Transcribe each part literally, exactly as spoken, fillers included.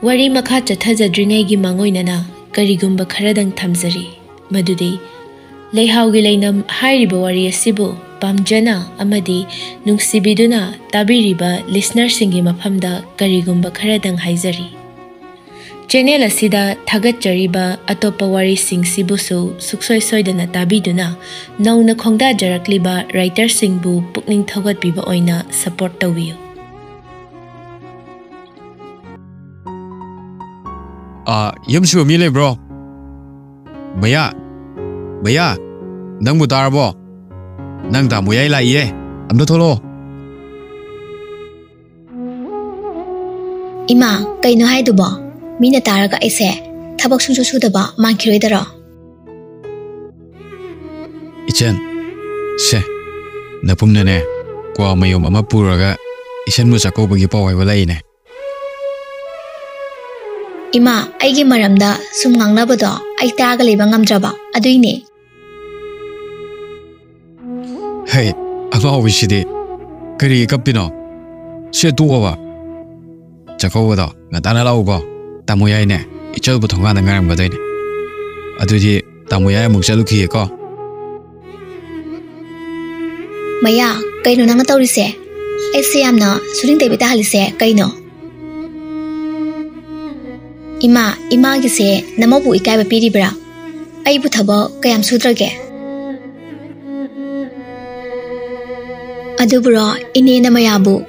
ꯋꯥꯔꯤ ꯃꯈꯥ ꯆꯠꯊꯖꯗ꯭ꯔꯤꯉꯩꯒꯤ ꯃꯥꯡꯑꯣꯏꯅꯅ ꯀꯔꯤꯒꯨꯝꯕ ꯈꯔꯗꯪ ꯊꯝꯖꯔꯤ, ꯃꯗꯨꯗꯤ ꯂꯩꯍꯥꯎꯒꯤ ꯂꯩꯅꯝ ꯍꯥꯏꯔꯤꯕ ꯋꯥꯔꯤ ꯑꯁꯤꯕꯨ ꯄꯥꯝꯖꯅ ꯑꯃꯗꯤ ꯅꯨꯡꯁꯤꯕꯤꯗꯨꯅ ꯇꯥꯕꯤꯔꯤꯕ listenerꯁꯤꯡꯒꯤ ꯃꯐꯝꯗ ꯀꯔꯤꯒꯨꯝꯕ ꯈꯔꯗꯪ ꯍꯥꯏꯖꯔꯤ꯫ Channel ꯑꯁꯤꯗ ꯊꯥꯒꯠꯆꯔꯤꯕ ꯑꯇꯣꯞꯄ ꯋꯥꯔꯤꯁꯤꯡꯁꯤꯕꯨꯁꯨ ꯁꯨꯡꯁꯣꯏ ꯁꯣꯏꯗꯅ ꯇꯥꯕꯤꯗꯨꯅ ꯅꯧꯅ ꯈꯣꯡꯗꯥꯖꯔꯛꯂꯤꯕ writerꯁꯤꯡꯕꯨ ꯄꯨꯛꯅꯤꯡ ꯊꯧꯒꯠꯄꯤꯕ ꯑꯣꯏꯅ support ꯇꯧꯕꯤꯌꯨ꯫ ꯑꯥ, ꯌꯨꯝ ꯁꯨꯕ ꯃꯤ ꯂꯩꯕ꯭ꯔꯣ? ꯃꯌꯥ, ꯃꯌꯥ, ꯅꯪꯕꯨ ꯇꯥꯔꯕꯣ? ꯅꯪ ꯇꯥꯃꯣ ꯌꯥꯏ ꯂꯥꯛꯏꯌꯦ, ꯑꯝꯇ ꯊꯣꯛꯂꯛꯑꯣ꯫ ꯏꯃꯥ, ꯀꯩꯅꯣ ꯍꯥꯏꯗꯨꯕꯣ? ꯃꯤꯅ ꯇꯥꯔꯒ ꯑꯩꯁꯦ ꯊꯕꯛ ꯁꯨꯡꯁꯨ ꯁꯨꯗꯕ ꯃꯥꯟꯈꯤꯔꯣꯏꯗꯔꯣ? ꯏꯆꯟ, ꯁꯦ, ꯅꯄꯨꯡꯅꯅꯦ, ꯀ꯭ꯋꯥ ꯃꯌꯨꯝ ꯑꯃ ꯄꯨꯔꯒ ꯏꯆꯟꯕꯨ ꯆꯥꯛꯀꯧꯕꯒꯤ ꯄꯥꯎ ꯍꯥꯏꯕ ꯂꯥꯛꯏꯅꯦ꯫ ꯏꯃꯥ, ꯑꯩꯒꯤ ꯃꯔꯝꯗ ꯁꯨꯝ ꯉꯥꯡꯅꯕꯗꯣ ꯑꯩ ꯇꯥꯔꯒ ꯂꯩꯕ ꯉꯝꯗ꯭ꯔꯕ, ꯑꯗꯨꯏꯅꯦ꯫ ꯍꯩ, ꯑꯉꯥꯎꯕꯤꯁꯤꯗꯤ꯫ ꯀꯔꯤ ꯀꯞꯄꯤꯅꯣ? ꯁꯦ, ꯇꯣꯛꯑꯣꯕ꯫ ꯆꯥꯛꯀꯧꯕꯗꯣ ꯉꯟꯇꯥꯅ ꯂꯥꯛꯎꯀꯣ꯫ ꯇꯥꯃꯣ ꯌꯥꯏꯅꯦ, ꯏꯆꯜꯕꯨ ꯊꯣꯡꯒꯥꯟꯗ ꯉꯥꯏꯔꯝꯒꯗꯣꯏꯅꯦ꯫ ꯑꯗꯨꯗꯤ ꯇꯥꯃꯣ ꯌꯥꯏ ꯑꯃꯨꯛ ꯆꯠꯂꯨꯈꯤꯒꯦꯀꯣ꯫ ꯃꯌꯥ, ꯀꯩꯅꯣ ꯅꯪꯅ ꯇꯧꯔꯤꯁꯦ? ꯑꯩꯁꯦ ꯌꯥꯝꯅ ꯁꯨꯅꯤꯡꯗꯕꯤ ꯇꯥꯍꯜꯂꯤꯁꯦ ꯀꯩꯅꯣ? ꯏꯃꯥ, ꯏꯃꯥꯒꯤꯁꯦ ꯅꯃꯧꯕꯨ ꯏꯀꯥꯏꯕ ꯄꯤꯔꯤꯕ꯭ꯔꯥ? ꯑꯩꯕꯨ ꯊꯕꯛ ꯀꯌꯥꯝ ꯁꯨꯗ꯭ꯔꯒꯦ? ꯑꯗꯨꯕꯨꯔꯣ, ꯏꯅꯦꯅ ꯃꯌꯥꯕꯨ?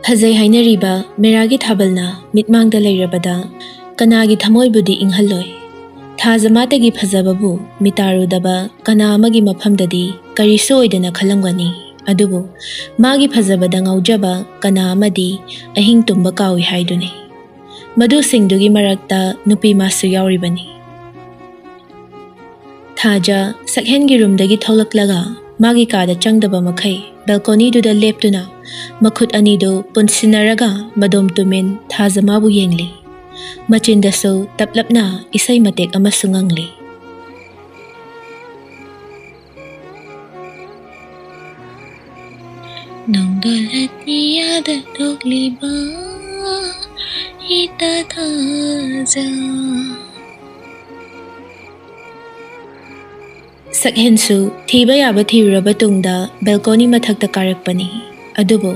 ꯐꯖꯩ ꯍꯥꯏꯅꯔꯤꯕ ꯃꯦꯔꯥꯒꯤ ꯊꯥꯕꯜꯅ ꯃꯤꯠꯃꯥꯡꯗ ꯂꯩꯔꯕꯗ ꯀꯅꯥꯒꯤ ꯊꯃꯣꯏꯕꯨꯗꯤ ꯏꯪꯍꯜꯂꯣꯏ꯫ ꯊꯥꯖꯃꯥꯇꯒꯤ ꯐꯖꯕꯕꯨ ꯃꯤꯇꯥꯔꯨꯗꯕ ꯀꯅꯥ ꯑꯃꯒꯤ ꯃꯐꯝꯗꯗꯤ ꯀꯔꯤꯁꯨ ꯑꯣꯏꯗꯅ ꯈꯜꯂꯝꯒꯅꯤ꯫ ꯑꯗꯨꯕꯨ ꯃꯥꯒꯤ ꯐꯖꯕꯗ ꯉꯥꯎꯖꯕ ꯀꯅꯥ ꯑꯃꯗꯤ ꯑꯍꯤꯡ ꯇꯨꯝꯕ ꯀꯥꯎꯏ ꯍꯥꯏꯗꯨꯅꯤ꯫ ꯃꯗꯨꯁꯤꯡꯗꯨꯒꯤ ꯃꯔꯛꯇ ꯅꯨꯄꯤ ꯃꯥꯁꯨ ꯌꯥꯎꯔꯤꯕꯅꯤ꯫ ꯊꯥꯖ ꯁꯛꯍꯦꯟꯒꯤ ꯔꯨꯝꯗꯒꯤ ꯊꯣꯛꯂꯛꯂꯒ ꯃꯥꯒꯤ ꯀꯥꯗ ꯆꯪꯗꯕ ꯃꯈꯩ ꯕꯦꯜꯀꯣꯅꯤꯗꯨꯗ ꯂꯦꯞꯇꯨꯅ ꯃꯈꯨꯠ ꯑꯅꯤꯗꯨ ꯄꯨꯟꯁꯤꯟꯅꯔꯒ ꯃꯗꯣꯝ ꯇꯨꯃꯤꯟ ꯊꯥꯖꯃꯥꯕꯨ ꯌꯦꯡꯂꯤ꯫ ꯃꯆꯤꯟꯗꯁꯨ ꯇꯞꯂꯞꯅ ꯏꯁꯩ ꯃꯇꯦꯛ ꯑꯃꯁꯨ ꯉꯪꯂꯤ꯫ ꯅꯣꯡꯗꯣꯜ ꯑꯇꯤꯌꯥꯗ ꯊꯣꯛꯂꯤꯕ ꯏꯇꯥ ꯊꯥꯖ꯫ ꯁꯛꯍꯦꯟꯁꯨ ꯊꯤꯕ ꯌꯥꯕ ꯊꯤꯔꯨꯔꯕ ꯇꯨꯡꯗ ꯕꯦꯜꯀꯣꯅꯤ ꯃꯊꯛꯇ ꯀꯥꯔꯛꯄꯅꯤ꯫ ꯑꯗꯨꯕꯨ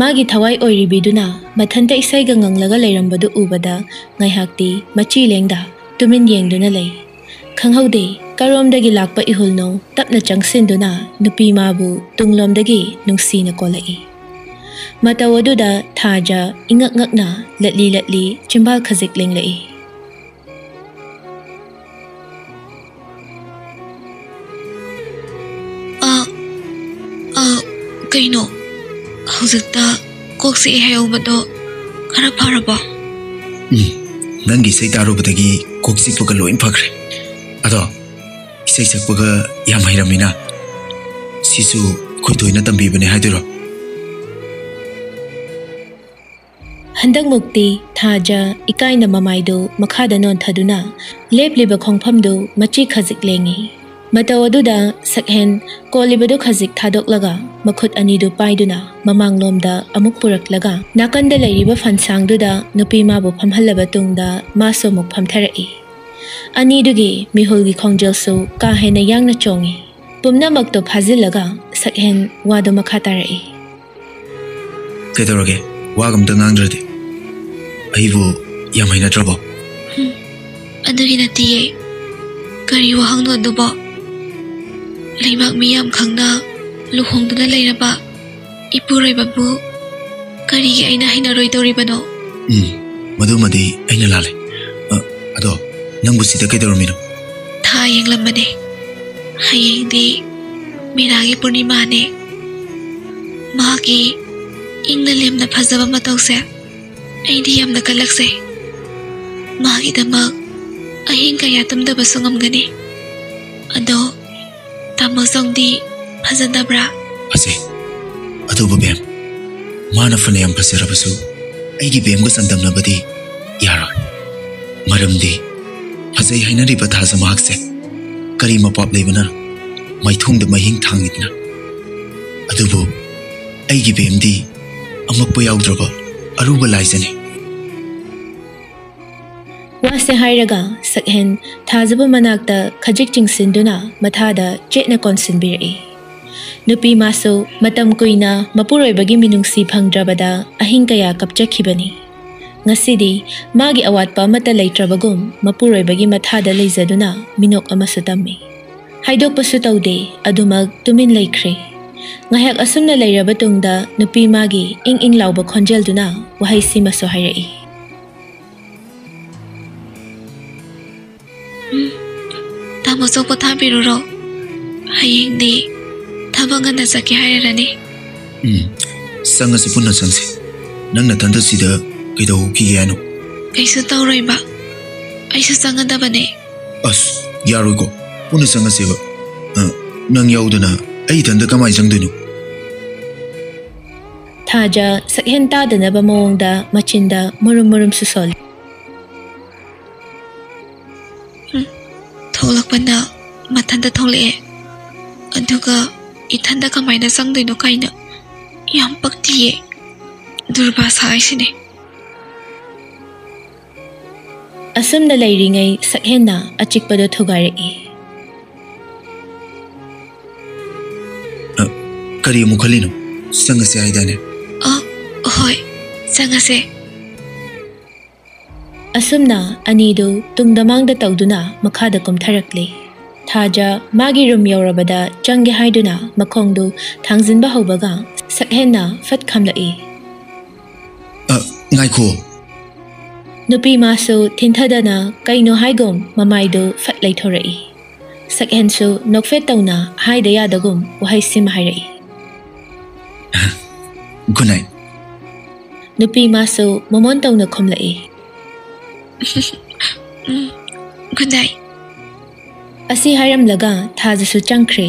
ꯃꯥꯒꯤ ꯊꯋꯥꯏ ꯑꯣꯏꯔꯤꯕꯤꯗꯨꯅ ꯃꯊꯟꯇ ꯏꯁꯩꯒ ꯉꯪꯂꯒ ꯂꯩꯔꯝꯕꯗꯨ ꯎꯕꯗ ꯉꯥꯏꯍꯥꯛꯇꯤ ꯃꯆꯤ ꯂꯦꯡꯗ ꯇꯨꯃꯤꯟ ꯌꯦꯡꯗꯨꯅ ꯂꯩ꯫ ꯈꯪꯍꯧꯗꯦ ꯀꯔꯣꯝꯗꯒꯤ ꯂꯥꯛꯄ ꯏꯍꯨꯜꯅꯣ ꯇꯞꯅ ꯆꯪꯁꯤꯟꯗꯨꯅ ꯅꯨꯄꯤ ꯃꯥꯕꯨ ꯇꯨꯡꯂꯣꯝꯗꯒꯤ ꯅꯨꯡꯁꯤꯅ ꯀꯣꯜꯂꯛꯏ꯫ ꯃꯇꯧ ꯑꯗꯨꯗ ꯊꯥꯖ ꯏꯉꯛ ꯉꯛꯅ ꯂꯠꯂꯤ ꯂꯠꯂꯤ ꯆꯤꯝꯕꯥꯜ ꯈꯖꯤꯛ ꯂꯦꯡꯂꯛꯏ꯫ ꯑ, ꯑ, ꯀꯩꯅꯣ? ꯍꯧꯖꯤꯛꯇ ꯀꯣꯛ ꯆꯤꯛꯑꯦ ꯍꯥꯏꯍꯧꯕꯗꯣ ꯈꯔ ꯐꯔꯕꯣ? ꯎꯝ, ꯅꯪꯒꯤ ꯏꯁꯩ ꯇꯥꯔꯨꯕꯗꯒꯤ ꯀꯣꯛ ꯆꯤꯛꯄꯒ ꯂꯣꯏ ꯐꯈ꯭ꯔꯦ꯫ ꯑꯗꯣ, ꯏꯁꯩ ꯁꯛꯄꯒ ꯌꯥꯝ ꯍꯩꯔꯝꯃꯤꯅ꯫ ꯁꯤꯁꯨ ꯑꯩꯈꯣꯏ ꯊꯣꯏꯅ ꯇꯝꯕꯤꯕꯅꯦ ꯍꯥꯏꯗꯣꯏꯔꯣ? ꯍꯟꯗꯛꯃꯨꯛꯇꯤ ꯊꯥꯖ ꯏꯀꯥꯏꯅ ꯃꯃꯥꯏꯗꯨ ꯃꯈꯥꯗ ꯅꯣꯟꯊꯗꯨꯅ ꯂꯦꯞꯂꯤꯕ ꯈꯣꯡꯐꯝꯗꯨ ꯃꯆꯤ ꯈꯖꯤꯛ ꯂꯦꯡꯉꯤ꯫ ꯃꯇꯧ ꯑꯗꯨꯗ ꯁꯛꯍꯦꯟ ꯀꯣꯜꯂꯤꯕꯗꯨ ꯈꯖꯤꯛ ꯊꯥꯗꯣꯛꯂꯒ ꯃꯈꯨꯠ ꯑꯅꯤꯗꯨ ꯄꯥꯏꯗꯨꯅ ꯃꯃꯥꯡꯂꯣꯝꯗ ꯑꯃꯨꯛ ꯄꯨꯔꯛꯂꯒ ꯅꯥꯀꯟꯗ ꯂꯩꯔꯤꯕ ꯐꯟꯁꯥꯡꯗꯨꯗ ꯅꯨꯄꯤ ꯃꯥꯕꯨ ꯐꯝꯍꯜꯂꯕ ꯇꯨꯡꯗ ꯃꯥꯁꯨ ꯑꯃꯨꯛ ꯐꯝꯊꯔꯛꯏ꯫ ꯑꯅꯤꯗꯨꯒꯤ ꯃꯤꯍꯨꯜꯒꯤ ꯈꯣꯡꯖꯦꯜꯁꯨ ꯀꯥ ꯍꯦꯟꯅ ꯌꯥꯡꯅ ꯆꯣꯡꯉꯤ꯫ ꯄꯨꯝꯅꯃꯛꯇꯨ ꯐꯥꯖꯤꯜꯂꯒ ꯁꯛꯍꯦꯟ ꯋꯥꯗꯨ ꯃꯈꯥ ꯇꯥꯔꯛꯏ꯫ ꯀꯩꯗꯧꯔꯒꯦ? ꯋꯥꯒ ꯑꯝꯇ ꯉꯥꯡꯗ꯭ꯔꯗꯤ꯫ ꯑꯩꯕꯨ ꯌꯥꯝ ꯍꯩꯅꯗ꯭ꯔꯕꯣ? ꯍꯨꯝ, ꯑꯗꯨꯒꯤ ꯅꯠꯇꯤꯌꯦ꯫ ꯀꯔꯤ ꯋꯥꯍꯪꯅꯣ ꯑꯗꯨꯕꯣ? ꯂꯩꯕꯥꯛ ꯃꯤ ꯌꯥꯝ ꯈꯪꯅ ꯂꯨꯍꯣꯡꯗꯨꯅ ꯂꯩꯔꯕ ꯏꯄꯨꯔꯣꯏꯕꯕꯨ ꯀꯔꯤꯒꯤ ꯑꯩꯅ ꯍꯩꯅꯔꯣꯏꯗꯧꯔꯤꯕꯅꯣ? ꯎꯝ, ꯃꯗꯨꯃꯗꯤ ꯑꯩꯅ ꯂꯥꯜꯂꯦ꯫ ꯑ, ꯑꯗꯣ ꯅꯪꯕꯨ ꯁꯤꯗ ꯀꯩꯗꯧꯔꯝꯃꯤꯅꯣ? ꯊꯥ ꯌꯦꯡꯂꯝꯕꯅꯦ꯫ ꯍꯌꯦꯡꯗꯤ ꯃꯤꯔꯥꯒꯤ ꯄꯨꯔꯅꯤꯃꯥꯅꯦ꯫ ꯃꯍꯥꯛꯀꯤ ꯏꯪꯅ ꯂꯦꯝꯅ ꯐꯖꯕ ꯃꯇꯧꯁꯦ ꯑꯩꯗꯤ ꯌꯥꯝꯅ ꯀꯜꯂꯛꯆꯩ꯫ ꯃꯥꯒꯤꯗꯃꯛ ꯑꯍꯤꯡ ꯀꯌꯥ ꯇꯨꯝꯗꯕꯁꯨ ꯉꯝꯒꯅꯤ꯫ ꯑꯗꯣ ꯇꯥꯃꯣ ꯁꯣꯝꯗꯤ ꯐꯖꯗꯕ꯭ꯔꯥ? ꯐꯖꯩ꯫ ꯑꯗꯨꯕꯨ ꯕꯦꯝ, ꯃꯥꯅ ꯐꯅꯌꯥꯝ ꯐꯖꯔꯕꯁꯨ ꯑꯩꯒꯤ ꯕꯦꯝꯒ ꯆꯥꯡꯗꯝꯅꯕꯗꯤ ꯌꯥꯔꯣꯏ꯫ ꯃꯔꯝꯗꯤ ꯐꯖꯩ ꯍꯥꯏꯅꯔꯤꯕ ꯊꯥꯖ ꯃꯍꯥꯛꯁꯦ ꯀꯔꯤ ꯃꯄꯥꯞ ꯂꯩꯕꯅ ꯃꯥꯏꯊꯣꯡꯗ ꯃꯍꯤꯡ ꯊꯥꯡꯉꯤꯗꯅ? ꯑꯗꯨꯕꯨ ꯑꯩꯒꯤ ꯕꯦꯝꯗꯤ ꯑꯃꯛꯄ ꯌꯥꯎꯗ꯭ꯔꯕ ꯑꯔꯨꯕ ꯂꯥꯏꯖꯅꯤ꯫ ꯋꯥꯁꯦ ꯍꯥꯏꯔꯒ ꯁꯛꯍꯦꯟ ꯊꯥꯖꯕ ꯃꯅꯥꯛꯇ ꯈꯖꯤꯛ ꯆꯤꯡꯁꯤꯟꯗꯨꯅ ꯃꯊꯥꯗ ꯆꯦꯠꯅ ꯀꯣꯟꯁꯤꯟꯕꯤꯔꯛꯏ꯫ ꯅꯨꯄꯤ ꯃꯥꯁꯨ ꯃꯇꯝ ꯀꯨꯏꯅ ꯃꯄꯨꯔꯣꯏꯕꯒꯤ ꯃꯤꯅꯨꯡꯁꯤ ꯐꯪꯗ꯭ꯔꯕꯗ ꯑꯍꯤꯡ ꯀꯌꯥ ꯀꯞꯆꯈꯤꯕꯅꯤ꯫ ꯉꯁꯤꯗꯤ ꯃꯥꯒꯤ ꯑꯋꯥꯠꯄ ꯑꯃꯠꯇ ꯂꯩꯇ꯭ꯔꯕꯒꯨꯝ ꯃꯄꯨꯔꯣꯏꯕꯒꯤ ꯃꯊꯥꯗ ꯂꯩꯖꯗꯨꯅ ꯃꯤꯅꯣꯛ ꯑꯃꯁꯨ ꯇꯝꯃꯤ꯫ ꯍꯥꯏꯗꯣꯛꯄꯁꯨ ꯇꯧꯗꯦ, ꯑꯗꯨꯃꯛ ꯇꯨꯃꯤꯟ ꯂꯩꯈ꯭ꯔꯦ꯫ ꯉꯥꯏꯍꯥꯛ ꯑꯁꯨꯝꯅ ꯂꯩꯔꯕ ꯇꯨꯡꯗ ꯅꯨꯄꯤ ꯃꯥꯒꯤ ꯏꯪ ꯏꯪ ꯂꯥꯎꯕ ꯈꯣꯟꯖꯦꯜꯗꯨꯅ ꯋꯥꯍꯩꯁꯤꯃꯁꯨ ꯍꯥꯏꯔꯛꯏ꯫ ꯎꯝ, ꯇꯥꯃꯣꯁꯨ ꯄꯣꯊꯥꯕꯤꯔꯨꯔꯣ꯫ ꯍꯌꯦꯡꯗꯤ ꯊꯕꯛ ꯉꯟꯅ ꯆꯠꯀꯦ ꯍꯥꯏꯔꯔꯅꯤ꯫ ꯎꯝ, ꯆꯪꯉꯁꯤ, ꯄꯨꯟꯅ ꯆꯪꯁꯤ꯫ ꯅꯪ ꯅꯊꯟꯗ ꯁꯤꯗ ꯀꯩꯗꯧꯈꯤꯒꯦ ꯍꯥꯏꯅꯣ? ꯀꯩꯁꯨ ꯇꯧꯔꯣꯏꯕ꯫ ꯑꯩꯁꯨ ꯆꯪꯒꯗꯕꯅꯦ꯫ ꯑꯁ, ꯌꯥꯔꯣꯏꯀꯣ꯫ ꯄꯨꯟꯅ ꯆꯪꯉꯁꯦꯕ꯫ ꯑ, ꯅꯪ ꯌꯥꯎꯗꯅ ꯑꯩ ꯏꯊꯟꯗ ꯀꯃꯥꯏꯅ ꯆꯪꯗꯣꯏꯅꯣ? ꯊꯥꯖ ꯁꯛꯍꯦꯟ ꯇꯥꯗꯅꯕ ꯃꯑꯣꯡꯗ ꯃꯆꯤꯟꯗ ꯃꯨꯔꯨꯝ ꯃꯨꯔꯨꯝꯁꯨ ꯁꯣꯜꯂꯤ꯫ ꯎꯝ, ꯊꯣꯛꯂꯛꯄꯅ ꯃꯊꯟꯇ ꯊꯣꯛꯂꯛꯑꯦ꯫ ꯑꯗꯨꯒ ꯏꯊꯟꯗ ꯀꯃꯥꯏꯅ ꯆꯪꯗꯣꯏꯅꯣ ꯀꯥꯏꯅ꯫ ꯌꯥꯝ ꯄꯛꯇꯤꯌꯦ꯫ ꯗꯨꯔꯕꯥꯁꯥ ꯍꯥꯏꯁꯤꯅꯦ꯫ ꯑꯁꯨꯝꯅ ꯂꯩꯔꯤꯉꯩ ꯁꯛꯍꯦꯟꯅ ꯑꯆꯤꯛꯄꯗꯣ ꯊꯨꯒꯥꯏꯔꯛꯏ꯫ ꯑ, ꯀꯔꯤ ꯑꯃꯨꯛ ꯈꯜꯂꯤꯅꯣ? ꯆꯪꯉꯁꯦ ꯍꯥꯏꯗꯥꯏꯅꯦ? ꯑ, ꯍꯣꯏ, ꯆꯪꯉꯁꯦ꯫ ꯑꯁꯨꯝꯅ ꯑꯅꯤꯗꯨ ꯇꯨꯡꯗ ꯃꯥꯡꯗ ꯇꯧꯗꯨꯅ ꯃꯈꯥꯗ ꯀꯨꯝꯊꯔꯛꯂꯦ꯫ ꯊꯥꯖ ꯃꯥꯒꯤ ꯔꯨꯝ ꯌꯧꯔꯕꯗ ꯆꯪꯒꯦ ꯍꯥꯏꯗꯨꯅ ꯃꯈꯣꯡꯗꯨ ꯊꯥꯡꯖꯤꯟꯕ ꯍꯧꯕꯒ ꯁꯛꯍꯦꯟꯅ ꯐꯠ ꯈꯝꯂꯛꯏ꯫ ꯑ, ꯉꯥꯏꯈꯣ꯫ ꯅꯨꯄꯤ ꯃꯥꯁꯨ ꯊꯤꯟꯊꯗꯅ ꯀꯩꯅꯣ ꯍꯥꯏꯒꯨꯝ ꯃꯃꯥꯏꯗꯨ ꯐꯠ ꯂꯩꯊꯣꯔꯛꯏ꯫ ꯁꯛꯍꯦꯟꯁꯨ ꯅꯣꯛꯐꯦꯠ ꯇꯧꯅ ꯍꯥꯏꯗ ꯌꯥꯗꯒꯨꯝ ꯋꯥꯍꯩꯁꯤꯃ ꯍꯥꯏꯔꯛꯏ꯫ Good night꯫ ꯅꯨꯄꯤ ꯃꯥꯁꯨ ꯃꯃꯣꯟ ꯇꯧꯅ ꯈꯨꯝꯂꯛꯏ꯫ ꯎꯝ, good night꯫ ꯑꯁꯤ ꯍꯥꯏꯔꯝꯂꯒ ꯊꯥꯖꯁꯨ ꯆꯪꯈ꯭ꯔꯦ꯫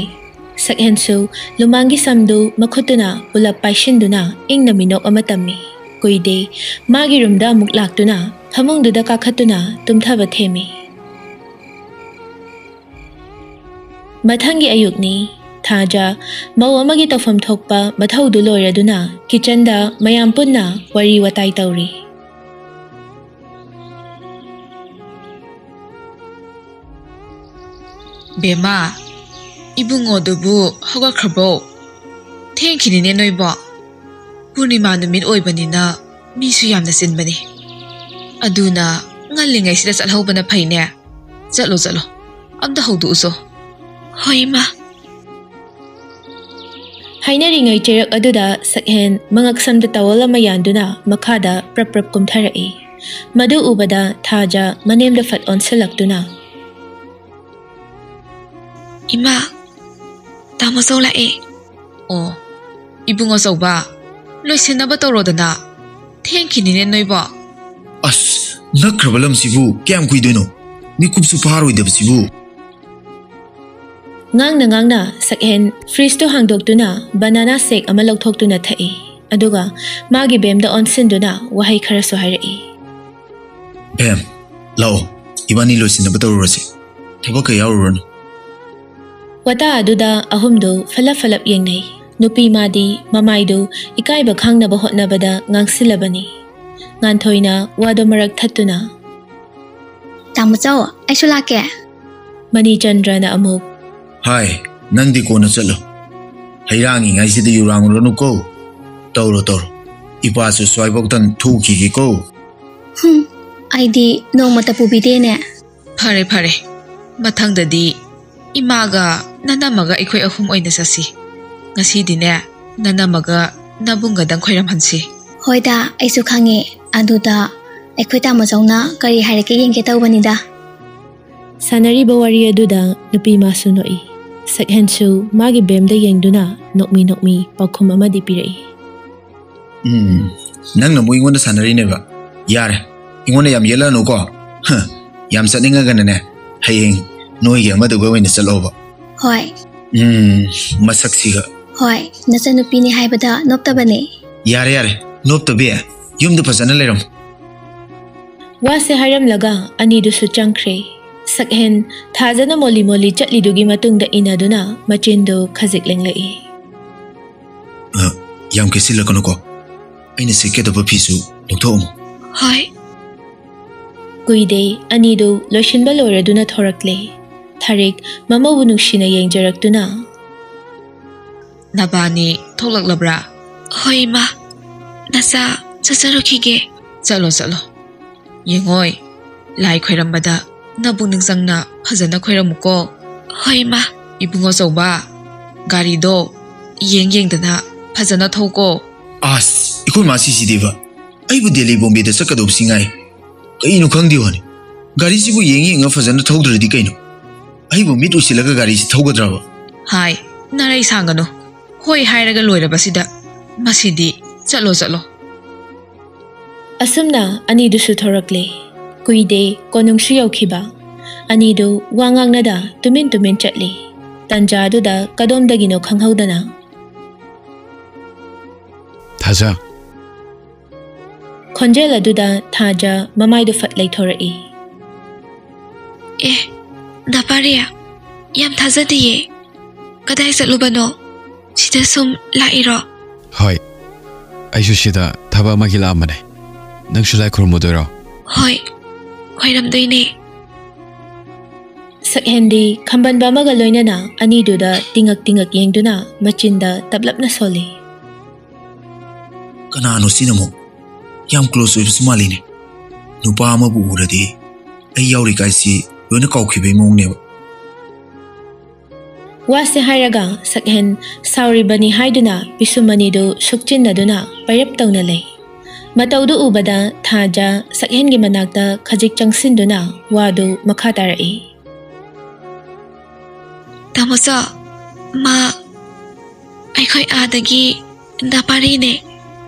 ꯁꯛꯍꯦꯟꯁꯨ ꯂꯨꯃꯥꯡꯒꯤ ꯁꯝꯗꯨ ꯃꯈꯨꯠꯇꯨꯅ ꯄꯨꯂꯞ ꯄꯥꯏꯁꯤꯟꯗꯨꯅ ꯏꯪꯅ ꯃꯤꯅꯣꯛ ꯑꯃ ꯇꯝꯃꯤ꯫ ꯀꯨꯏꯗꯦ, ꯃꯥꯒꯤ ꯔꯨꯝꯗ ꯑꯃꯨꯛ ꯂꯥꯛꯇꯨꯅ ꯐꯃꯨꯡꯗꯨꯗ ꯀꯥꯈꯠꯇꯨꯅ ꯇꯨꯝꯊꯕ ꯊꯦꯝꯃꯤ꯫ ꯃꯊꯪꯒꯤ ꯑꯌꯨꯛꯅꯤ꯫ ꯊꯥꯖ ꯃꯧ ꯑꯃꯒꯤ ꯇꯧꯐꯝ ꯊꯣꯛꯄ ꯃꯊꯧꯗꯨ ꯂꯣꯏꯔꯗꯨꯅ ꯀꯤꯆꯟꯗ ꯃꯌꯥꯝ ꯄꯨꯟꯅ ꯋꯥꯔꯤ ꯋꯥꯇꯥꯏ ꯇꯧꯔꯤ꯫ ꯕꯦꯝꯃ, ꯏꯕꯨꯡꯉꯣꯗꯨꯕꯨ ꯍꯧꯒꯠꯈ꯭ꯔꯕꯣ? ꯊꯦꯡꯈꯤꯅꯤꯅꯦ ꯅꯣꯏꯕꯣ꯫ ꯄꯨꯔꯅꯤꯃꯥ ꯅꯨꯃꯤꯠ ꯑꯣꯏꯕꯅꯤꯅ ꯃꯤꯁꯨ ꯌꯥꯝꯅ ꯆꯤꯟꯕꯅꯤ꯫ ꯑꯗꯨꯅ ꯉꯜꯂꯤꯉꯩꯁꯤꯗ ꯆꯠꯍꯧꯕꯅ ꯐꯩꯅꯦ꯫ ꯆꯠꯂꯣ, ꯆꯠꯂꯣ꯫ ꯑꯝꯇ ꯍꯧꯗꯣꯛꯎꯆꯣ꯫ ꯍꯣꯏ, ꯏꯃꯥ꯫ ꯍꯥꯏꯅꯔꯤꯉꯩ ꯆꯩꯔꯛ ꯑꯗꯨꯗ ꯁꯛꯍꯦꯟ ꯃꯉꯛꯁꯝꯗ ꯇꯥꯋꯦꯜ ꯑꯃ ꯌꯥꯟꯗꯨꯅ ꯃꯈꯥꯗ ꯄ꯭ꯔꯞ ꯄ꯭ꯔꯞ ꯀꯨꯝꯊꯔꯛꯏ꯫ ꯃꯗꯨ ꯎꯕꯗ ꯊꯥꯖ ꯃꯅꯦꯝꯗ ꯐꯠ ꯑꯣꯟꯁꯤꯜꯂꯛꯇꯨꯅ, "ꯏꯃꯥ, ꯇꯥꯃꯣ ꯆꯧ ꯂꯥꯛꯑꯦ꯫" "ꯑꯣ, ꯏꯕꯨꯡꯉꯣ ꯆꯧꯕ, ꯂꯣꯏꯁꯤꯟꯅꯕ ꯇꯧꯔꯣꯗꯅ꯫ ꯊꯦꯡꯈꯤꯅꯤꯅꯦ ꯅꯣꯏꯕꯣ꯫" ꯑꯁ, ꯅꯛꯈ꯭ꯔꯕ ꯂꯝꯁꯤꯕꯨ ꯀꯌꯥꯝ ꯀꯨꯏꯗꯣꯏꯅꯣ? ꯃꯤꯀꯨꯞꯁꯨ ꯐꯥꯔꯣꯏꯗꯕꯁꯤꯕꯨ꯫ ꯉꯥꯡꯅ ꯉꯥꯡꯅ ꯁꯛꯍꯦꯟ ꯐ꯭ꯔꯤꯖꯇꯨ ꯍꯥꯡꯗꯣꯛꯇꯨꯅ ꯕꯅꯥꯅꯥ ꯁꯦꯛ ꯑꯃ ꯂꯧꯊꯣꯛꯇꯨꯅ ꯊꯛꯏ꯫ ꯑꯗꯨꯒ ꯃꯥꯒꯤ ꯕꯦꯝꯗ ꯑꯣꯟꯁꯤꯟꯗꯨꯅ ꯋꯥꯍꯩ ꯈꯔꯁꯨ ꯍꯥꯏꯔꯛꯏ꯫ "ꯕꯦꯝ, ꯂꯥꯛꯑꯣ, ꯏꯕꯥꯅꯤ ꯂꯣꯏꯁꯤꯟꯅꯕ ꯇꯧꯔꯨꯔꯁꯤ꯫ ꯊꯕꯛꯀ ꯌꯥꯎꯔꯨꯔꯅꯨ꯫" ꯋꯥꯇꯥ ꯑꯗꯨꯗ ꯑꯍꯨꯝꯗꯨ ꯐꯂꯞ ꯐꯂꯞ ꯌꯦꯡꯅꯩ꯫ ꯅꯨꯄꯤ ꯃꯥꯗꯤ ꯃꯃꯥꯏꯗꯨ ꯏꯀꯥꯏꯕ ꯈꯥꯡꯅꯕ ꯍꯣꯠꯅꯕꯗ ꯉꯥꯡꯁꯤꯜꯂꯕꯅꯤ꯫ ꯉꯥꯟꯊꯣꯏꯅ ꯋꯥꯗꯣ ꯃꯔꯛ ꯊꯠꯇꯨꯅ, "ꯇꯥꯃꯣ ꯆꯧ, ꯑꯩꯁꯨ ꯂꯥꯛꯀꯦ꯫" ꯃꯅꯤꯆꯟꯗ꯭ꯔꯅ ꯑꯃꯨꯛ, "ꯍꯥꯏ, ꯅꯪꯗꯤ ꯀꯣꯟꯅ ꯆꯠꯂꯣ꯫ ꯍꯩꯔꯥꯡꯉꯤꯉꯩꯁꯤꯗ ꯌꯨꯔꯥꯡꯉꯨꯔꯅꯨꯀꯣ꯫ ꯇꯧꯔꯣ, ꯇꯧꯔꯣ꯫ ꯏꯄꯥꯁꯨ ꯁ꯭ꯋꯥꯏꯐꯥꯎꯇꯪ ꯊꯣꯛꯈꯤꯒꯦꯀꯣ꯫" "ꯍꯨꯝ, ꯑꯩꯗꯤ ꯅꯣꯡꯃꯇ ꯄꯨꯕꯤꯗꯦꯅꯦ꯫" "ꯐꯔꯦ, ꯐꯔꯦ꯫ ꯃꯊꯪꯗꯗꯤ ꯏꯃꯥꯒ ꯅꯅꯝꯃꯒ ꯑꯩꯈꯣꯏ ꯑꯍꯨꯝ ꯑꯣꯏꯅ ꯆꯠꯁꯤ꯫ ꯉꯁꯤꯗꯤꯅꯦ, ꯅꯅꯝꯃꯒ ꯅꯕꯨꯡꯒꯗꯪ ꯈꯣꯏꯔꯝꯍꯟꯁꯤ꯫" "ꯍꯣꯏꯗ, ꯑꯩꯁꯨ ꯈꯪꯉꯦ꯫ ꯑꯗꯨꯗ ꯑꯩꯈꯣꯏ ꯇꯥꯃꯣ ꯆꯧꯅ ꯀꯔꯤ ꯍꯥꯏꯔꯛꯀꯦ ꯌꯦꯡꯒꯦ ꯇꯧꯕꯅꯤꯗ꯫" ꯁꯥꯟꯅꯔꯤꯕ ꯋꯥꯔꯤ ꯑꯗꯨꯗ ꯅꯨꯄꯤ ꯃꯥꯁꯨ ꯅꯣꯛꯏ꯫ ꯁꯛꯍꯦꯟꯁꯨ ꯃꯥꯒꯤ ꯕꯦꯝꯗ ꯌꯦꯡꯗꯨꯅ ꯅꯣꯛꯃꯤ ꯅꯣꯛꯃꯤ ꯄꯥꯎꯈꯨꯝ ꯑꯃꯗꯤ ꯄꯤꯔꯛꯏ꯫ "ꯎꯝ, ꯅꯪꯅ ꯑꯃꯨꯛ ꯑꯩꯉꯣꯟꯗ ꯁꯥꯟꯅꯔꯤꯅꯦꯕ꯫ ꯌꯥꯔꯦ, ꯑꯩꯉꯣꯟꯗ ꯌꯥꯝ ꯌꯦꯠꯂꯛꯑꯅꯨꯀꯣ꯫ ꯍ, ꯌꯥꯝ ꯆꯠꯅꯤꯡꯉꯒꯅꯅꯦ, ꯍꯌꯦꯡ ꯅꯣꯏꯒꯤ ꯑꯃꯗꯨꯒ ꯑꯣꯏꯅ ꯆꯠꯂꯣꯕ꯫" "ꯍꯣꯏ꯫" "ꯎꯝ, ꯃꯁꯛꯁꯤꯒ꯫" "ꯍꯣꯏ, ꯅꯆꯟꯅꯨꯄꯤꯅꯤ ꯍꯥꯏꯕꯗ ꯅꯣꯞꯇꯕꯅꯦ꯫" "ꯌꯥꯔꯦ, ꯌꯥꯔꯦ, ꯅꯣꯞꯇꯕꯤ꯫ ꯌꯨꯝꯗ ꯐꯖꯅ ꯂꯩꯔꯝꯃꯨ꯫" ꯋꯥꯁꯦ ꯍꯥꯏꯔꯝꯂꯒ ꯑꯅꯤꯗꯨꯁꯨ ꯆꯪꯈ꯭ꯔꯦ꯫ ꯁꯛꯍꯦꯟ ꯊꯥꯖꯅ ꯃꯣꯂꯤ ꯃꯣꯂꯤ ꯆꯠꯂꯤꯗꯨꯒꯤ ꯃꯇꯨꯡꯗ ꯏꯟꯅꯗꯨꯅ ꯃꯆꯤꯟꯗꯨ ꯈꯖꯤꯛ ꯂꯦꯡꯂꯛꯏ꯫ ꯑ, ꯌꯥꯝ ꯀꯦꯁꯤꯜꯂꯛꯀꯅꯨꯀꯣ꯫ ꯑꯩꯅ ꯁꯦꯠꯀꯗꯕ ꯐꯤꯁꯨ ꯂꯧꯊꯣꯛꯑꯝꯃꯣ꯫ ꯍꯣꯏ꯫ ꯀꯨꯏꯗꯦ, ꯑꯅꯤꯗꯨ ꯂꯣꯏꯁꯤꯟꯕ ꯂꯣꯏꯔꯗꯨꯅ ꯊꯣꯔꯛꯂꯦ꯫ ꯊꯥꯔꯤꯛ ꯃꯃꯧꯕꯨ ꯅꯨꯡꯁꯤꯅ ꯌꯦꯡꯖꯔꯛꯇꯨꯅ, "ꯅꯕꯥꯅꯤ ꯊꯣꯛꯂꯛꯂꯕ꯭ꯔꯥ?" "ꯍꯣꯏ, ꯏꯃꯥ꯫ ꯅꯆꯥ ꯆꯠꯆꯔꯨꯈꯤꯒꯦ꯫" "ꯆꯠꯂꯣ, ꯆꯠꯂꯣ꯫ ꯌꯦꯡꯉꯣꯏ, ꯂꯥꯏ ꯈꯣꯏꯔꯝꯕꯗ ꯅꯕꯨꯛꯅꯤꯡ ꯆꯪꯅ ꯐꯖꯅ ꯈꯣꯏꯔꯝꯃꯨꯀꯣ꯫" "ꯍꯣꯏ, ꯏꯃꯥ꯫" "ꯏꯕꯨꯡꯉꯣ ꯆꯧꯕ, ꯒꯥꯔꯤꯗꯣ ꯌꯦꯡ ꯌꯦꯡꯗꯅ ꯐꯖꯅ ꯊꯧꯀꯣ꯫" ꯑꯁ, ꯑꯩꯈꯣꯏ ꯃꯥ ꯁꯤꯁꯤꯗꯤꯕ꯫ ꯑꯩꯕꯨ ꯗꯦꯜꯂꯤ ꯕꯣꯝꯕꯦꯗ ꯆꯠꯀꯗꯧꯕꯁꯤ ꯉꯥꯏ꯫ ꯀꯩꯅꯣ ꯈꯪꯗꯦ ꯋꯥꯅꯤ꯫ ꯒꯥꯔꯤꯁꯤꯕꯨ ꯌꯦꯡ ꯌꯦꯡꯉ ꯐꯖꯅ ꯊꯧꯗ꯭ꯔꯗꯤ ꯀꯩꯅꯣ? ꯑꯩꯕꯨ ꯃꯤꯠ ꯎꯏꯁꯤꯜꯂꯒ ꯒꯥꯔꯤꯁꯤ ꯊꯧꯒꯗ꯭ꯔꯕ? ꯍꯥꯏ, ꯅꯔꯩ ꯁꯥꯡꯒꯅꯨ꯫ ꯍꯣꯏ ꯍꯥꯏꯔꯒ ꯂꯣꯏꯔꯕꯁꯤꯗ꯫ ꯃꯁꯤꯗꯤ꯫ ꯆꯠꯂꯣ, ꯆꯠꯂꯣ꯫ ꯑꯁꯨꯝꯅ ꯑꯅꯤꯗꯨꯁꯨ ꯊꯣꯔꯛꯂꯦ꯫ ꯀꯨꯏꯗꯦ, ꯀꯣꯅꯨꯡꯁꯨ ꯌꯧꯈꯤꯕ꯫ ꯑꯅꯤꯗꯨ ꯋꯥ ꯉꯥꯡꯅꯗ ꯇꯨꯃꯤꯟ ꯇꯨꯃꯤꯟ ꯆꯠꯂꯤ꯫ ꯇꯟꯖꯥꯗꯨꯗ ꯀꯗꯣꯝꯗꯒꯤꯅꯣ ꯈꯪꯍꯧꯗꯅ꯫ ꯊꯥꯖ꯫ ꯈꯣꯟꯖꯦꯜ ꯑꯗꯨꯗ ꯊꯥꯖ ꯃꯃꯥꯏꯗꯨ ꯐꯠ ꯂꯩꯊꯣꯔꯛꯏ꯫ ꯑꯦ, ꯗꯥ ꯄꯥꯔꯤ, ꯌꯥꯝ ꯊꯥꯖꯗꯤꯌꯦ꯫ ꯀꯗꯥꯏ ꯆꯠꯂꯨꯕꯅꯣ? ꯁꯤꯗ ꯁꯨꯝ ꯂꯥꯛꯏꯔꯣ? ꯍꯣꯏ, ꯑꯩꯁꯨ ꯁꯤꯗ ꯊꯕꯛ ꯑꯃꯒꯤ ꯂꯥꯛꯑꯝꯕꯅꯦ꯫ ꯅꯪꯁꯨ ꯂꯥꯏ ꯈꯨꯔꯨꯝꯃꯨꯗꯣꯏꯔꯣ? ꯍꯣꯏ, ꯈꯣꯏꯔꯝꯗꯣꯏꯅꯦ꯫ ꯁꯛꯍꯦꯟꯗꯤ ꯈꯝꯕꯟꯕ ꯑꯃꯒ ꯂꯣꯏꯅꯅ ꯑꯅꯤꯗꯨꯗ ꯇꯤꯡꯉꯛ ꯇꯤꯡꯉꯛ ꯌꯦꯡꯗꯨꯅ ꯃꯆꯤꯟꯗ ꯇꯞꯂꯞꯅ ꯁꯣꯜꯂꯤ꯫ ꯀꯅꯥꯅꯣ ꯁꯤꯅ ꯑꯃꯨꯛ? ꯌꯥꯝ close ꯑꯣꯏꯕꯁꯨ ꯃꯥꯜꯂꯤꯅꯦ꯫ ꯅꯨꯄꯥ ꯑꯃꯕꯨ ꯎꯔꯗꯤ ꯑꯩ ꯌꯥꯎꯔꯤꯀꯥꯏꯁꯤ ꯂꯣꯏꯅ ꯀꯥꯎꯈꯤꯕꯩ ꯃꯑꯣꯡꯅꯦꯕ꯫ ꯋꯥꯁꯦ ꯍꯥꯏꯔꯒ ꯁꯛꯍꯦꯟ ꯁꯥꯎꯔꯤꯕꯅꯤ ꯍꯥꯏꯗꯨꯅ ꯄꯤꯁꯨꯝ ꯑꯅꯤꯗꯨ ꯁꯨꯛꯆꯤꯟꯅꯗꯨꯅ ꯄꯩꯔꯞ ꯇꯧꯅ ꯂꯩ꯫ ꯃꯇꯧꯗꯨ ꯎꯕꯗ ꯊꯥꯖ ꯁꯛꯍꯦꯟꯒꯤ ꯃꯅꯥꯛꯇ ꯈꯖꯤꯛ ꯆꯪꯁꯤꯟꯗꯨꯅ ꯋꯥꯗꯨ ꯃꯈꯥ ꯇꯥꯔꯛꯏ꯫ ꯇꯥꯃꯣꯆꯧ, ꯃꯥ ꯑꯩꯈꯣꯏ ꯑꯥꯗꯒꯤ ꯗꯥ ꯄꯥꯔꯤꯅꯦ꯫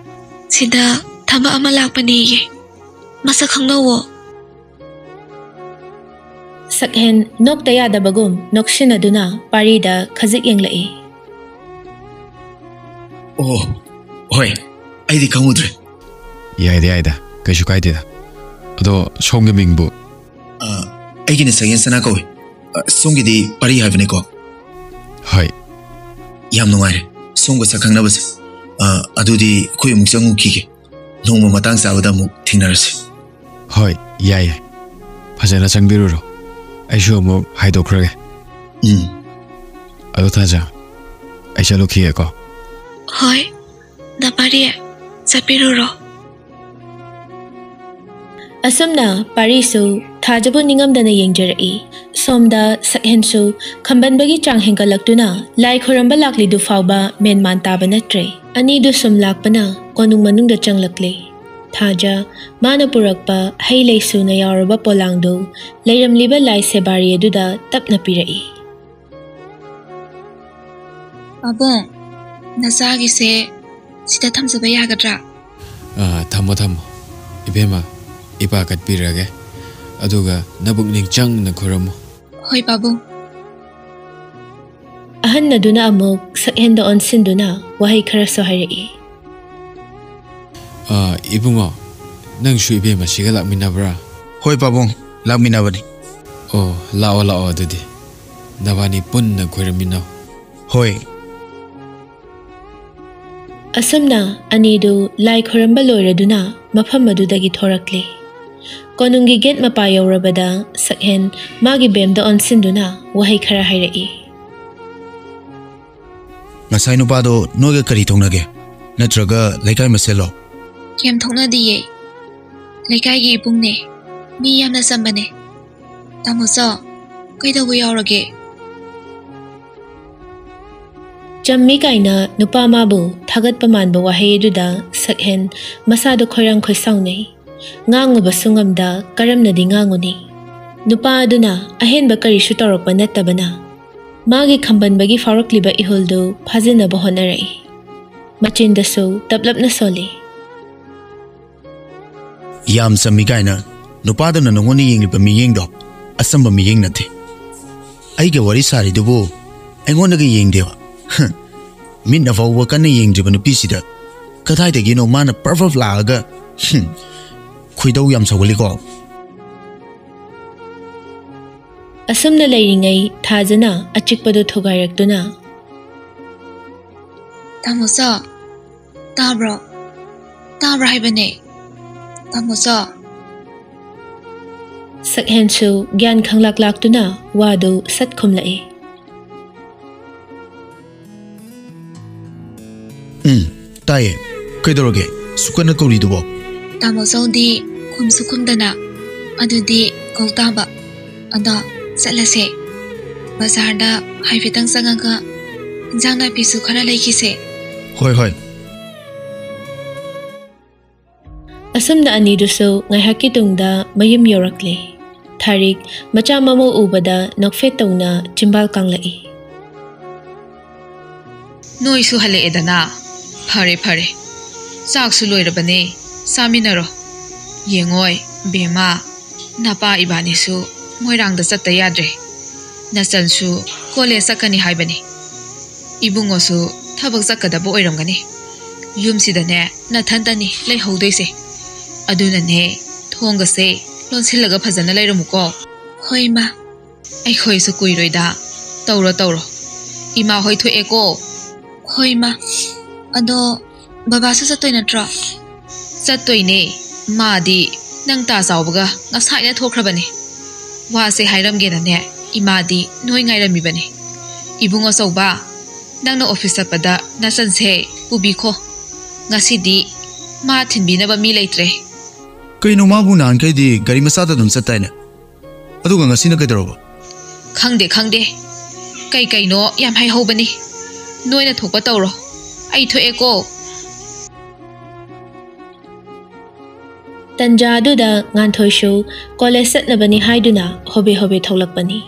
ꯁꯤꯗ ꯊꯕꯛ ꯑꯃ ꯂꯥꯛꯄꯅꯦꯌꯦ꯫ ꯃꯁꯛ ꯈꯪꯅꯧꯋꯣ꯫ ꯁꯛꯍꯦꯟ ꯅꯣꯛꯇ ꯌꯥꯗꯕꯒꯨꯝ ꯅꯣꯛꯁꯤꯟꯅꯗꯨꯅ ꯄꯥꯔꯤꯗ ꯈꯖꯤꯛ ꯌꯦꯡꯂꯛꯏ꯫ ꯑꯣ, ꯍꯣꯏ, ꯑꯩꯗꯤ ꯈꯪꯉꯨꯗ꯭ꯔꯦ꯫ ꯌꯥꯏꯗ, ꯌꯥꯏꯗ, ꯀꯩꯁꯨ ꯀꯥꯏꯗꯦꯗ꯫ ꯑꯗꯣ ꯁꯣꯝꯒꯤ ꯃꯤꯡꯕꯨ? ꯑ, ꯑꯩꯒꯤꯅ ꯁꯛꯍꯦꯟ ꯁꯅꯥ ꯀꯧꯏ꯫ ꯑ, ꯁꯣꯝꯒꯤꯗꯤ ꯄꯥꯔꯤ ꯍꯥꯏꯕꯅꯤꯀꯣ? ꯍꯣꯏ꯫ ꯌꯥꯝ ꯅꯨꯡꯉꯥꯏꯔꯦ ꯁꯣꯝꯒ ꯁꯛ ꯈꯪꯅꯕꯁꯦ꯫ ꯑ, ꯑꯗꯨꯗꯤ ꯑꯩꯈꯣꯏ ꯑꯃꯨꯛ ꯆꯪꯉꯨꯈꯤꯒꯦ꯫ ꯅꯣꯡꯃ ꯃꯇꯥꯡ ꯆꯥꯕꯗ ꯑꯃꯨꯛ ꯊꯦꯡꯅꯔꯁꯤ꯫ ꯍꯣꯏ, ꯌꯥꯏ, ꯌꯥꯏ꯫ ꯐꯖꯅ ꯆꯪꯕꯤꯔꯨꯔꯣ꯫ ꯑꯩꯁꯨ ꯑꯃꯨꯛ ꯍꯥꯏꯗꯣꯛꯈ꯭ꯔꯒꯦ꯫ ꯎꯝ꯫ ꯑꯗꯣ ꯊꯥꯖ, ꯑꯩ ꯆꯠꯂꯨꯈꯤꯒꯦꯀꯣ꯫ ꯍꯣꯏ, ꯅꯄꯥꯔꯤ, ꯆꯠꯄꯤꯔꯨꯔꯣ꯫ ꯑꯁꯨꯝꯅ ꯄꯥꯔꯤꯁꯨ ꯊꯥꯖꯕꯨ ꯅꯤꯡꯉꯝꯗꯅ ꯌꯦꯡꯖꯔꯛꯏ꯫ ꯁꯣꯝꯗ ꯁꯛꯍꯦꯟꯁꯨ ꯈꯝꯕꯟꯕꯒꯤ ꯆꯥꯡ ꯍꯦꯟꯒꯠꯂꯛꯇꯨꯅ ꯂꯥꯏ ꯈꯣꯏꯔꯝꯕ ꯂꯥꯛꯂꯤꯗꯨ ꯐꯥꯎꯕ ꯃꯦꯟꯃꯥꯟ ꯇꯥꯕ ꯅꯠꯇ꯭ꯔꯦ꯫ ꯑꯅꯤꯗꯨ ꯁꯨꯝ ꯂꯥꯛꯄꯅ ꯀꯣꯅꯨꯡ ꯃꯅꯨꯡꯗ ꯆꯪꯂꯛꯂꯦ꯫ ꯊꯥꯖ ꯃꯥꯅ ꯄꯨꯔꯛꯄ ꯍꯩ ꯂꯩ ꯁꯨꯅ ꯌꯥꯎꯔꯕ ꯄꯣꯂꯥꯡꯗꯨ ꯂꯩꯔꯝꯂꯤꯕ ꯂꯥꯏ ꯁꯦꯕꯥꯔꯤ ꯑꯗꯨꯗ ꯇꯞꯅ ꯄꯤꯔꯛꯏ꯫ ꯄꯥꯕꯨꯡ, ꯅꯆꯥꯒꯤꯁꯦ ꯁꯤꯗ ꯊꯝꯖꯕ ꯌꯥꯒꯗ꯭ꯔꯥ? ꯑꯥ, ꯊꯝꯃꯣ, ꯊꯝꯃꯣ꯫ ꯏꯕꯦꯝꯃ, ꯏꯄꯥ ꯀꯠꯄꯤꯔꯒꯦ꯫ ꯑꯗꯨꯒ ꯅꯕꯨꯛꯅꯤꯡ ꯆꯪꯅ ꯈꯨꯔꯨꯝꯃꯨ꯫ ꯍꯣꯏ, ꯄꯥꯕꯨꯡ꯫ ꯑꯍꯟ ꯑꯗꯨꯅ ꯑꯃꯨꯛ ꯁꯛꯍꯦꯟꯗ ꯑꯣꯟꯁꯤꯟꯗꯨꯅ ꯋꯥꯍꯩ ꯈꯔꯁꯨ ꯍꯥꯏꯔꯛꯏ꯫ ꯑꯥ, ꯏꯕꯨꯡꯉꯣ, ꯅꯪꯁꯨ ꯏꯕꯦꯝꯃꯁꯤꯒ ꯂꯥꯛꯃꯤꯟꯅꯕ꯭ꯔꯥ? ꯍꯣꯏ, ꯄꯥꯕꯨꯡ, ꯂꯥꯛꯃꯤꯟꯅꯕꯅꯤ꯫ ꯑꯣ, ꯂꯥꯛꯑꯣ, ꯂꯥꯛꯑꯣ, ꯑꯗꯨꯗꯤ ꯅꯕꯥꯅꯤ ꯄꯨꯟꯅ ꯈꯣꯏꯔꯝꯃꯤꯟꯅꯧ꯫ ꯍꯣꯏ꯫ ꯑꯁꯨꯝꯅ ꯑꯅꯤꯗꯨ ꯂꯥꯏ ꯈꯣꯏꯔꯝꯕ ꯂꯣꯏꯔꯗꯨꯅ ꯃꯐꯝ ꯑꯗꯨꯗꯒꯤ ꯊꯣꯔꯛꯂꯦ꯫ ꯀꯣꯅꯨꯡꯒꯤ ꯒꯦꯠ ꯃꯄꯥ ꯌꯧꯔꯕꯗ ꯁꯛꯍꯦꯟ ꯃꯥꯒꯤ ꯕꯦꯝꯗ ꯑꯣꯟꯁꯤꯟꯗꯨꯅ ꯋꯥꯍꯩ ꯈꯔ ꯍꯥꯏꯔꯛꯏ꯫ ꯉꯁꯥꯏ ꯅꯨꯄꯥꯗꯣ ꯅꯣꯏꯒ ꯀꯔꯤ ꯇꯧꯅꯒꯦ? ꯅꯠꯇ꯭ꯔꯒ ꯂꯩꯀꯥꯏ ꯃꯁꯦꯜꯂꯣ? ꯀꯩꯝ ꯊꯣꯛꯅꯗꯤꯌꯦ꯫ ꯂꯩꯀꯥꯏꯒꯤ ꯏꯕꯨꯡꯅꯦ꯫ ꯃꯤ ꯌꯥꯝꯅ ꯆꯝꯕꯅꯦ꯫ ꯇꯥꯃꯣꯆꯧ, ꯀꯩꯗꯧꯕ ꯌꯥꯎꯔꯒꯦ? ꯆꯝꯃꯤ ꯀꯥꯏꯅ ꯅꯨꯄꯥ ꯃꯥꯕꯨ ꯊꯥꯒꯠꯄ ꯃꯥꯟꯕ ꯋꯥꯍꯩ ꯑꯗꯨꯗ ꯁꯛꯍꯦꯟ ꯃꯁꯥꯗ ꯈꯣꯏꯔꯥꯡ ꯈꯣꯏꯁꯥꯎꯅꯩ꯫ ꯉꯥꯡꯉꯨꯕꯁꯨ ꯉꯝꯗ ꯀꯔꯝꯅꯗꯤ ꯉꯥꯡꯉꯨꯅꯤ? ꯅꯨꯄꯥ ꯑꯗꯨꯅ ꯑꯍꯦꯟꯕ ꯀꯔꯤꯁꯨ ꯇꯧꯔꯛꯄ ꯅꯠꯇꯕꯅ ꯃꯥꯒꯤ ꯈꯝꯕꯟꯕꯒꯤ ꯐꯥꯎꯔꯛꯂꯤꯕ ꯏꯍꯨꯜꯗꯨ ꯐꯥꯖꯤꯟꯅꯕ ꯍꯣꯠꯅꯔꯛꯏ꯫ ꯃꯆꯤꯟꯗꯁꯨ ꯇꯞꯂꯞꯅ ꯁꯣꯜꯂꯤ꯫ ꯌꯥꯝ ꯆꯝꯃꯤ ꯀꯥꯏꯅ ꯅꯨꯄꯥꯗꯨꯅ ꯅꯉꯣꯟꯗ ꯌꯦꯡꯂꯤꯕ ꯃꯤꯠꯌꯦꯡꯗꯣ ꯑꯆꯝꯕ ꯃꯤꯠꯌꯦꯡ ꯅꯠꯇꯦ꯫ ꯑꯩꯒ ꯋꯥꯔꯤ ꯁꯥꯔꯤꯗꯨꯕꯨ ꯑꯩꯉꯣꯟꯗꯒ ꯌꯦꯡꯗꯦꯕ꯫ ꯍꯝ, ꯃꯤꯠꯅ ꯐꯥꯎꯕ ꯀꯟꯅ ꯌꯦꯡꯗ꯭ꯔꯤꯕ ꯅꯨꯄꯤꯁꯤꯗ ꯀꯗꯥꯏꯗꯒꯤꯅꯣ ꯃꯥꯅ ꯄꯔꯞ ꯄꯔꯞ ꯂꯥꯛꯑꯒ, ꯍꯝ, ꯈꯣꯏꯗꯧ ꯌꯥꯝ ꯁꯧꯒꯠꯂꯤꯀꯣ꯫ ꯑꯁꯨꯝꯅ ꯂꯩꯔꯤꯉꯩ ꯊꯥꯖꯅ ꯑꯆꯤꯛꯄꯗꯨ ꯊꯨꯒꯥꯏꯔꯛꯇꯨꯅ, "ꯇꯥꯃꯣꯆꯧ, ꯇꯥꯕ꯭ꯔꯣ? ꯇꯥꯕ꯭ꯔꯥ ꯍꯥꯏꯕꯅꯦ, ꯇꯥꯃꯣꯆꯧ?" ꯁꯛꯍꯦꯟꯁꯨ ꯒ꯭ꯌꯥꯟ ꯈꯪꯂꯥꯛ ꯂꯥꯛꯇꯨꯅ ꯋꯥꯗꯨ ꯁꯠ ꯈꯨꯝꯂꯛꯏ꯫ "ꯎꯝ, ꯇꯥꯏꯌꯦ꯫ ꯀꯩꯗꯧꯔꯒꯦ? ꯁꯨꯛ ꯀꯟꯅ ꯀꯧꯔꯤꯗꯨꯕꯣ?" "ꯇꯥꯃꯣꯆꯧꯗꯤ ꯈꯨꯝꯁꯨ ꯈꯨꯝꯗꯅ, ꯑꯗꯨꯗꯤ ꯀꯧ ꯇꯥꯕ꯫ ꯑꯗꯣ ꯆꯠꯂꯁꯦ꯫ ꯕꯖꯥꯔꯗ ꯍꯥꯏꯐꯦꯠꯇꯪ ꯆꯪꯉꯒ ꯏꯟꯖꯥꯡ ꯅꯥꯄꯤꯁꯨ ꯈꯔ ꯂꯩꯈꯤꯁꯦ꯫" "ꯍꯣꯏ, ꯍꯣꯏ꯫" ꯑꯁꯨꯝꯅ ꯑꯅꯤꯗꯨꯁꯨ ꯉꯥꯏꯍꯥꯛꯀꯤ ꯇꯨꯡꯗ ꯃꯌꯨꯝ ꯌꯧꯔꯛꯂꯦ꯫ ꯊꯥꯔꯤꯛ ꯃꯆꯥ ꯃꯃꯧ ꯎꯕꯗ ꯅꯣꯛꯐꯦꯠ ꯇꯧꯅ ꯆꯤꯝꯕꯥꯜ ꯀꯥꯡꯂꯛꯏ꯫ "ꯅꯣꯏꯁꯨ ꯍꯜꯂꯛꯑꯦꯗꯅ꯫ ꯐꯔꯦ, ꯐꯔꯦ꯫ ꯆꯥꯛꯁꯨ ꯂꯣꯏꯔꯕꯅꯦ꯫ ꯆꯥꯃꯤꯟꯅꯔꯣ꯫ ꯌꯦꯡꯉꯣꯏ, ꯕꯦꯝꯃ, ꯅꯄꯥ ꯏꯕꯥꯅꯤꯁꯨ ꯃꯣꯏꯔꯥꯡꯗ ꯆꯠꯇ ꯌꯥꯗ꯭ꯔꯦ꯫ ꯅꯆꯟꯁꯨ ꯀꯣꯂꯦꯖ ꯆꯠꯀꯅꯤ ꯍꯥꯏꯕꯅꯤ꯫ ꯏꯕꯨꯡꯉꯣꯁꯨ ꯊꯕꯛ ꯆꯠꯀꯗꯕ ꯑꯣꯏꯔꯝꯒꯅꯤ꯫ ꯌꯨꯝꯁꯤꯗꯅꯦ ꯅꯊꯟꯇꯅꯤ ꯂꯩꯍꯧꯗꯣꯏꯁꯦ꯫ ꯑꯗꯨꯅꯅꯦ ꯊꯣꯡꯒꯁꯦ ꯂꯣꯟꯁꯤꯜꯂꯒ ꯐꯖꯅ ꯂꯩꯔꯝꯃꯨꯀꯣ꯫" "ꯍꯣꯏ, ꯏꯃꯥ꯫" "ꯑꯩꯈꯣꯏꯁꯨ ꯀꯨꯏꯔꯣꯏꯗ꯫ ꯇꯧꯔꯣ, ꯇꯧꯔꯣ꯫ ꯏꯃꯥ ꯍꯣꯏ ꯊꯣꯛꯑꯦꯀꯣ꯫" "ꯍꯣꯏ, ꯏꯃꯥ꯫ ꯑꯗꯣ ꯕꯕꯥꯁꯨ ꯆꯠꯇꯣꯏ ꯅꯠꯇ꯭ꯔꯣ?" "ꯆꯠꯇꯣꯏꯅꯦ꯫ ꯃꯥꯗꯤ ꯅꯪ ꯇꯥ ꯆꯥꯎꯕꯒ ꯉꯁꯥꯏꯅ ꯊꯣꯛꯈ꯭ꯔꯕꯅꯦ꯫ ꯋꯥꯁꯦ ꯍꯥꯏꯔꯝꯒꯦꯅꯅꯦ ꯏꯃꯥꯗꯤ ꯅꯣꯏ ꯉꯥꯏꯔꯝꯃꯤꯕꯅꯦ꯫ ꯏꯕꯨꯡ ꯑꯆꯧꯕ, ꯅꯪꯅ ꯑꯣꯐꯤꯁ ꯆꯠꯄꯗ ꯅꯆꯟꯁꯦ ꯄꯨꯕꯤꯈꯣ꯫ ꯉꯁꯤꯗꯤ ꯃꯥ ꯊꯤꯟꯕꯤꯅꯕ ꯃꯤ ꯂꯩꯇ꯭ꯔꯦ꯫" "ꯀꯩꯅꯣ, ꯃꯥꯕꯨ ꯅꯍꯥꯟꯈꯩꯗꯤ ꯒꯥꯔꯤ ꯃꯆꯥꯗ ꯑꯗꯨꯝ ꯆꯠꯇꯥꯏꯅꯦ? ꯑꯗꯨꯒ ꯉꯁꯤꯅ ꯀꯩꯗꯧꯔꯕ?" "ꯈꯪꯗꯦ, ꯈꯪꯗꯦ꯫ ꯀꯩ ꯀꯩꯅꯣ ꯌꯥꯝ ꯍꯥꯏꯍꯧꯕꯅꯤ꯫ ꯅꯣꯏꯅ ꯊꯣꯛꯄ ꯇꯧꯔꯣ꯫ ꯑꯩ ꯊꯣꯛꯑꯦꯀꯣ꯫" ꯇꯟꯖꯥ ꯑꯗꯨꯗ ꯉꯥꯟꯊꯣꯏꯁꯨ ꯀꯣꯂꯦꯖ ꯆꯠꯅꯕꯅꯤ ꯍꯥꯏꯗꯨꯅ ꯍꯣꯕꯦ ꯍꯣꯕꯦ ꯊꯣꯛꯂꯛꯄꯅꯤ꯫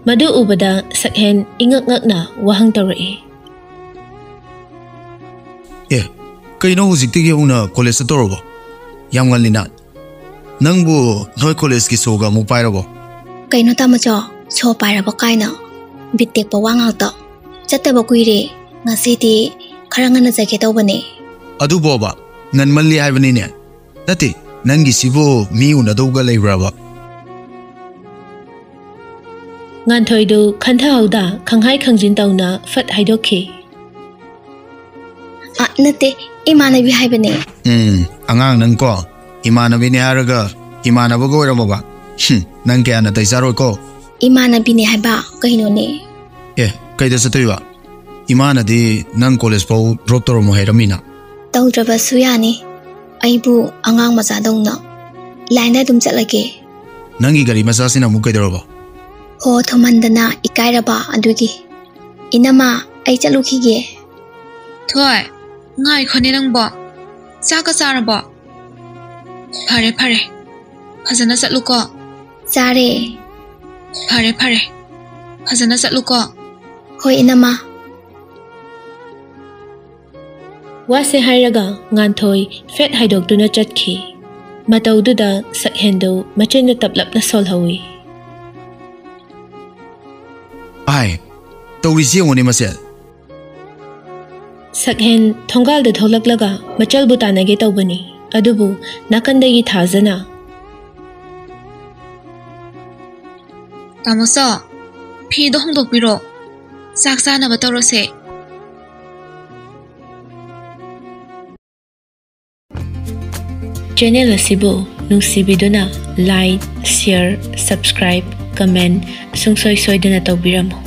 ꯃꯗꯨ ꯎꯕꯗ ꯁꯛꯍꯦꯟ ꯏꯉꯛ ꯉꯛꯅ ꯋꯥꯍꯪ ꯇꯧꯔꯛꯏ꯫ "ꯑꯦ, ꯀꯩꯅꯣ, ꯍꯧꯖꯤꯛꯇꯒꯤ ꯍꯧꯅ ꯀꯣꯂꯦꯖ ꯆꯠꯇꯧꯔꯕꯣ? ꯌꯥꯝ ꯉꯜꯂꯤꯅ꯫ ꯅꯪꯕꯨ ꯅꯣꯏ ꯀꯣꯂꯦꯖꯀꯤ ꯁꯣꯒ ꯑꯃꯨꯛ ꯄꯥꯏꯔꯕꯣ?" "ꯀꯩꯅꯣ ꯇꯥꯃꯣꯆꯧ, ꯁꯣ ꯄꯥꯏꯔꯕ ꯀꯥꯏꯅ? ꯕꯤꯠ ꯇꯦꯛꯄ ꯋꯥ ꯉꯥꯛꯇ꯫ ꯆꯠꯇꯕ ꯀꯨꯏꯔꯦ꯫ ꯉꯁꯤꯗꯤ ꯈꯔ ꯉꯟꯅ ꯆꯠꯀꯦ ꯇꯧꯕꯅꯦ꯫" "ꯑꯗꯨꯕꯣꯕ, ꯉꯟꯃꯜꯂꯤ ꯍꯥꯏꯕꯅꯤꯅꯦ꯫ ꯅꯠꯇꯦ, ꯅꯪꯒꯤꯁꯤꯕꯨ ꯃꯤ ꯎꯅꯗꯧꯒ ꯂꯩꯕ꯭ꯔꯕ?" ꯉꯥꯟꯊꯣꯏꯗꯨ ꯈꯟꯊꯍꯧꯗ ꯈꯪꯍꯥꯏ ꯈꯪꯖꯤꯟ ꯇꯧꯅ ꯐꯠ ꯍꯥꯏꯗꯣꯛꯈꯤ꯫ ꯑ, ꯅꯠꯇꯦ, ꯏꯃꯥꯟꯅꯕꯤ ꯍꯥꯏꯕꯅꯦ꯫ ꯎꯝ, ꯑꯉꯥꯡ ꯅꯪꯀꯣ, ꯏꯃꯥꯟꯅꯕꯤꯅꯦ ꯍꯥꯏꯔꯒ ꯏꯃꯥꯟꯅꯕꯒ ꯑꯣꯏꯔꯝꯃꯕ? ꯍꯨꯝ, ꯅꯪ ꯀꯌꯥ ꯅꯥꯇꯩ ꯆꯥꯔꯣꯏꯀꯣ꯫ ꯏꯃꯥꯟꯅꯕꯤꯅꯦ ꯍꯥꯏꯕ ꯀꯩꯅꯣꯅꯦ? ꯑꯦ, ꯀꯩꯗ ꯆꯠꯇꯣꯏꯕ? ꯏꯃꯥꯅꯗꯤ ꯅꯪ ꯀꯣꯂꯦꯖ ꯐꯥꯎ ꯗ꯭ꯔꯣꯞ ꯇꯧꯔꯝꯃꯣ ꯍꯥꯏꯔꯝꯃꯤꯅ꯫ ꯇꯧꯗ꯭ꯔꯕꯁꯨ ꯌꯥꯅꯤ, ꯑꯩꯕꯨ ꯑꯉꯥꯡ ꯃꯆꯥꯗꯧꯅ ꯂꯥꯏꯟꯗ ꯑꯗꯨꯝ ꯆꯠꯂꯒꯦ꯫ ꯅꯪꯒꯤ ꯒꯥꯔꯤ ꯃꯆꯥꯁꯤꯅ ꯑꯃꯨꯛ ꯀꯩꯗꯧꯔꯕ? ꯍꯣ ꯊꯨꯝꯍꯟꯗꯅ ꯏꯀꯥꯏꯔꯕ ꯑꯗꯨꯒꯤ꯫ ꯏꯅꯝꯃ, ꯑꯩ ꯆꯠꯂꯨꯈꯤꯒꯦ꯫ ꯊꯣꯏ, ꯉꯥꯏꯈꯣꯅꯦ ꯅꯪꯕꯣ꯫ ꯆꯥꯛꯀ ꯆꯥꯔꯕꯣ? ꯐꯔꯦ ꯐꯔꯦ, ꯐꯖꯅ ꯆꯠꯂꯨꯀꯣ꯫ ꯆꯥꯔꯦ꯫ ꯐꯔꯦ ꯐꯔꯦ, ꯐꯖꯅ ꯆꯠꯂꯨꯀꯣ꯫ ꯍꯣꯏ ꯏꯅꯝꯃ꯫ ꯋꯥꯁꯦ ꯍꯥꯏꯔꯒ ꯉꯥꯟꯊꯣꯏ ꯐꯦꯠ ꯍꯥꯏꯗꯣꯛꯇꯨꯅ ꯆꯠꯈꯤ꯫ ꯃꯇꯧꯗꯨꯗ ꯁꯛꯍꯦꯟꯗꯨ ꯃꯆꯤꯟꯗꯨ ꯇꯞꯂꯞꯅ ꯁꯣꯜꯍꯧꯏ꯫ ꯑꯥꯏ, ꯇꯧꯔꯤꯁꯤ ꯌꯦꯡꯉꯨꯅꯦ ꯃꯁꯦ꯫ ꯁꯛꯍꯦꯟ ꯊꯣꯡꯒꯥꯜꯗ ꯊꯣꯛꯂꯛꯂꯒ ꯃꯆꯜꯕꯨ ꯇꯥꯟꯅꯒꯦ ꯇꯧꯕꯅꯤ, ꯑꯗꯨꯕꯨ ꯅꯥꯀꯟꯗꯒꯤ ꯊꯥꯖꯅ꯫ ꯇꯥꯃꯣꯆꯧ, ꯐꯤꯗꯣ ꯍꯣꯡꯗꯣꯛꯄꯤꯔꯣ꯫ ꯆꯥꯛ ꯆꯥꯅꯕ ꯇꯧꯔꯁꯦ꯫ ꯆꯦꯅꯦꯜ ꯑꯁꯤꯕꯨ ꯅꯨꯡꯁꯤꯕꯤꯗꯨꯅ like, share, subscribe, comment ꯁꯨꯡꯁꯣꯏ ꯁꯣꯏꯗꯅ ꯇꯧꯕꯤꯔꯝꯃꯨ꯫